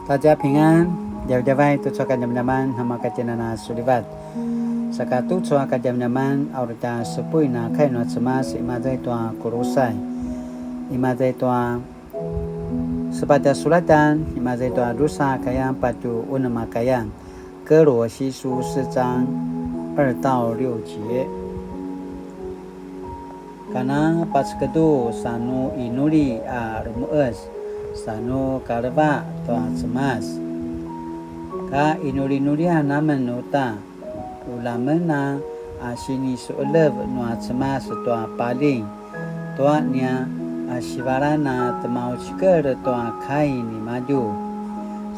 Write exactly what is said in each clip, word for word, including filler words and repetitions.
大家平安, djavadjavay tucu a kadjamadjaman, namakatjinana sulivat. Saka tucu a kadjamadjaman, a uri tja supuin a kai nua Cemas, imaza i tua Kulusai, imaza i tua sepatj a sulatjan, imaza i tua drusa a kayan patje unem a kayan. 歌羅西書四章二到六節. Kana pacekedu sa nu inuli a remu'es, sa nu kaleva tua Cemas. Ka inulinulian amen uta, ula men a sinisu'elev nua Cemas tua paling, tua nia a sivalan a temaucikel tua kai nimadju,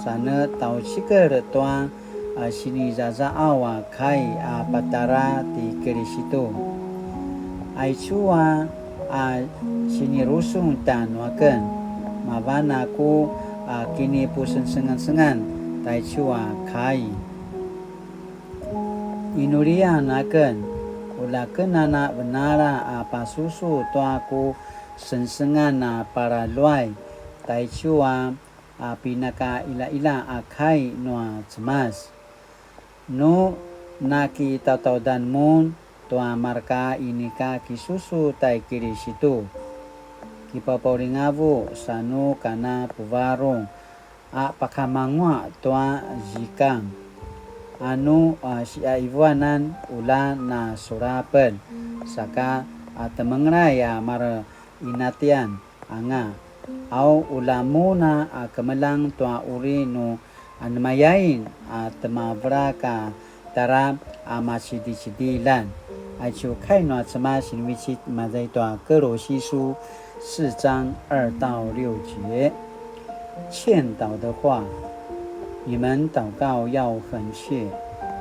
sa ne taucikel tua a sinizaza'au a kai a patjara ti Kilisitu. Aicu a, a sinirusung tjanuaken, mavan a ku a kinipusengsengan taicu a kai. Inulian aken, ula ken a na venala a pasusu tua ku sengsengan a paraluay taicu a a pinakailaila a kai nua Cemas. Nu nakitautaudan mun tua marka inika kisusu tai Kilisitu, kipapaulingavu sa nu kana puvarung a pakamanguaq tua zikang, a nu a siaivuanan ula na surapel, saka a temengelay a mare inatian anga, au ula mun a kemeljang tua uri nu anemayain a temavelak a tjara a macidicidiljan. Aicu kai nua Cemas sinivecik imaza i tua Kelosisu 四章二到六节。劝导的话，你们祷告要恒切，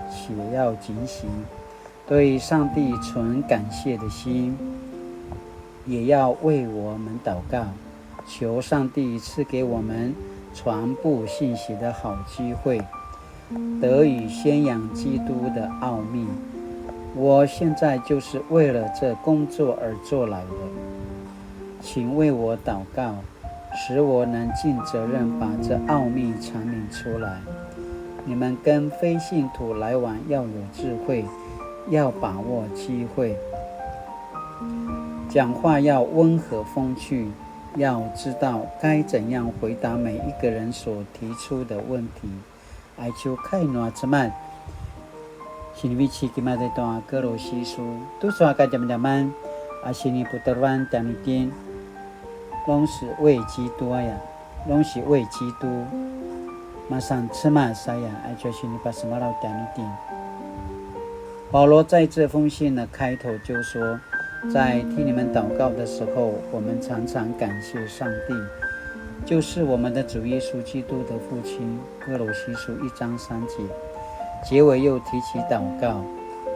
且要警醒，对上帝存感谢的心，也要为我们祷告，求上帝赐给我们传布信息的好机会，得以宣扬基督的奥秘。我现在就是为了这工作而做来的，请为我祷告，使我能尽责任把这奥秘阐明出来。你们跟非信徒来往要有智慧，要把握机会，讲话要温和风趣，要知道该怎样回答每一个人所提出的问题。Aicu kai nua Cemas sinivecik imaza i tua Kelosisu, tucu a kadjamadjaman a siniputaruan tjanuitjen, 都是为基督 aya, 都是为基督, masan Cemas aya, aicu a sinipasemalaw tjanuitjen. 保罗在这封信的开头就说，在替你们祷告的时候，我们常常感谢上帝，就是我们的主耶稣基督的父亲。歌罗西书一章三节，结尾又提起祷告，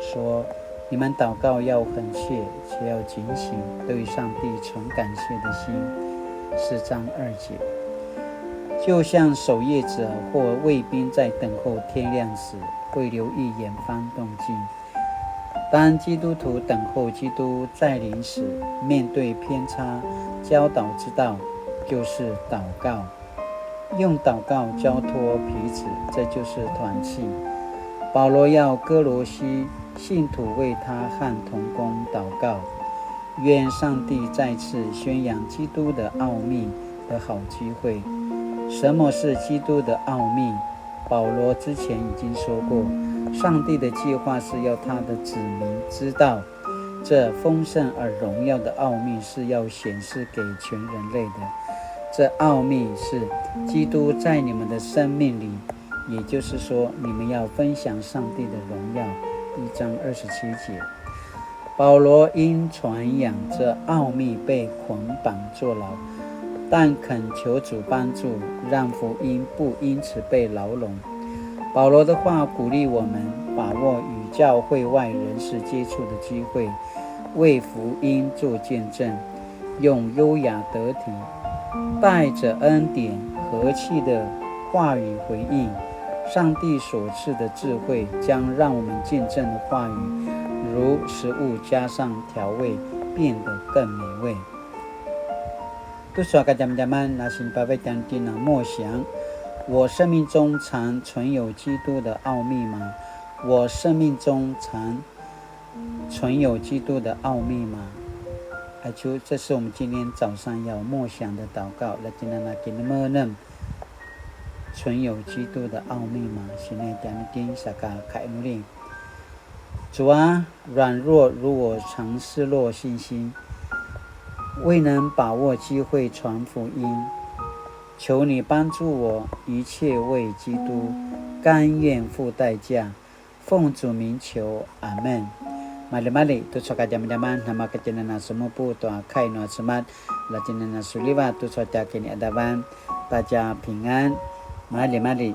说：“你们祷告要恒切，且要警醒，对上帝存感谢的心。”四章二节，就像守夜者或卫兵在等候天亮时，会留意远方动静。当基督徒等候基督再临时，面对偏差，教导之道就是祷告。 用祷告交托彼此，这就是团契。保罗要歌罗西信徒为他和同工祷告，愿上帝再次宣扬基督的奥秘的好机会。什么是基督的奥秘？保罗之前已经说过，上帝的计划是要他的子民知道，这丰盛而荣耀的奥秘是要显示给全人类的。这奥秘是基督在你们的生命里，也就是说，你们要分享上帝的荣耀。一章二十七节，保罗因传扬这奥秘被捆绑坐牢，但恳求主帮助，让福音不因此被牢笼。保罗的话鼓励我们把握与教会外人士接触的机会， 为福音做见证，用优雅得体、带着恩典、和气的话语回应。上帝所赐的智慧将让我们见证的话语如食物加上调味，变得更美味。 Tucu a kadjamadjaman a sinipavai tjanuitjen a 默想,我生命中常存有基督的奥秘吗？我生命中常存有基督的奥秘吗？Aicu, 这是我们今天早上要默想的祷告。Lakinana kinemenem, 存有基督的奥秘吗？Sinai tianutin saka kainuli. 主啊，软弱如我，常失落信心，未能把握机会传福音。求你帮助我，一切为基督，甘愿付代价。奉主名求，阿门。Maljimalji, tucu a kadjamadjaman, namakatjinana semupu tua kai nua Cemas, latjinana suliva tucu a tja kiniadavan, 大家平安, maljimalji.